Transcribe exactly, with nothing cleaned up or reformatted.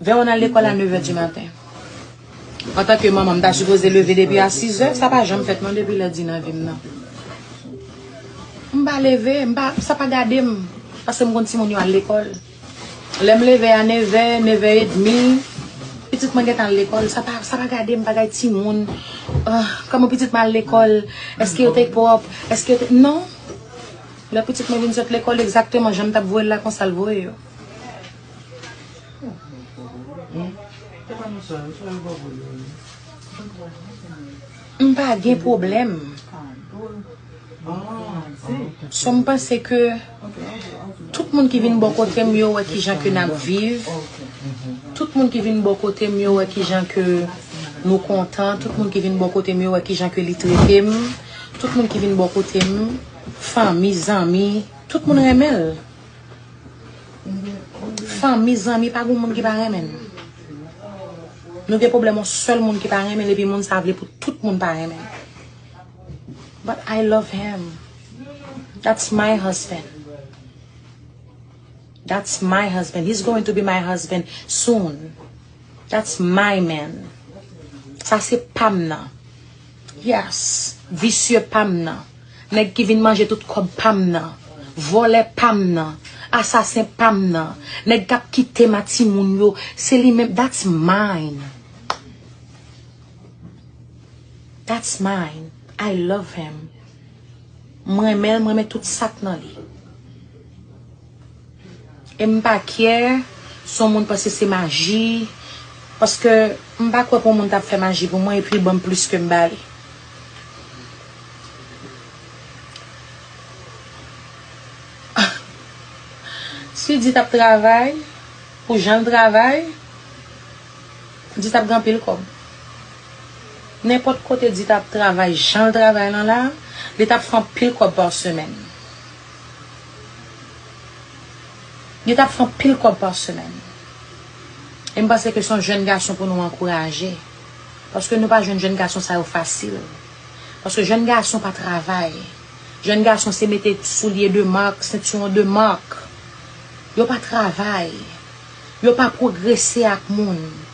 Vè w nan lekòl a nèv è di maten. Antanke manman, m ta sipoze leve depi a sis è, sa pa janm fèt non depi lè di nan vi m nan. M pa leve, m pa, sa pa gade m, paske m konn timoun yo al lekòl. Lè m leve a nèv è, nèv è edmi, pitit mwen gentan al lekòl, sa pa, sa pa gade m, bagay timoun. Ah, kòman pitit mwen al lekòl? Èske yo te pwòp? Èske yo te, non. Lè pitit mwen vin sot lekòl, egzakteman jan m t ap voye l la, konsa l voye yo. M pa gen pwoblèm. So, m panse ke tout moun ki vin bò kote m, yo wè kijan ke n ap viv. Tout moun ki vin bò kote m, yo wè kijan ke nou kontan. Tout moun ki vin bò kote m, yo wè kijan ke li trete m. Tout moun ki vin bò kote m, fanmi, zanmi, tout moun renmen l. Fanmi, zanmi, pa gen moun ki pa renmen n. Nou gen pwoblèm yon sèl moun ki pa renmen l, epi moun sa vle pou tout moun pa renmen l. But I love him. That's my husband. That's my husband. He's going to be my husband soon. That's my man. Sa se pa m nan. Yes. Visye pa m nan. Nèg ki vin manje tout kòb pa m nan. Vòlè pa m nan. Asasen pa m nan. Nèg k ap kite m a timoun yo, se li menm. That's mine. That's mine. I love him. M renmen l, m renmen tout sa k nan li. E m pa kyè si yon moun panse se maji, paske m pa kwè pou yon moun t ap fè maji pou mwen epi l ban m plis ke m ba li. Si di t ap travay, pou jan l travay, di t ap gen anpil kòb. Nenpòt kote di t ap travay, jan l travay lan la, li t ap fè anpil kòb pa semèn. Li t ap fè anpil kòb pa semèn. E m panse ke se yon jèn gason pou nou ankouraje. Paske nou pa jwenn jèn gason sa yo fasil. Paske jèn gason pa travay. Jèn gason se mete soulye de mak, sentiwon de mak. Yo pa travay. Yo pa pwogrese ak moun.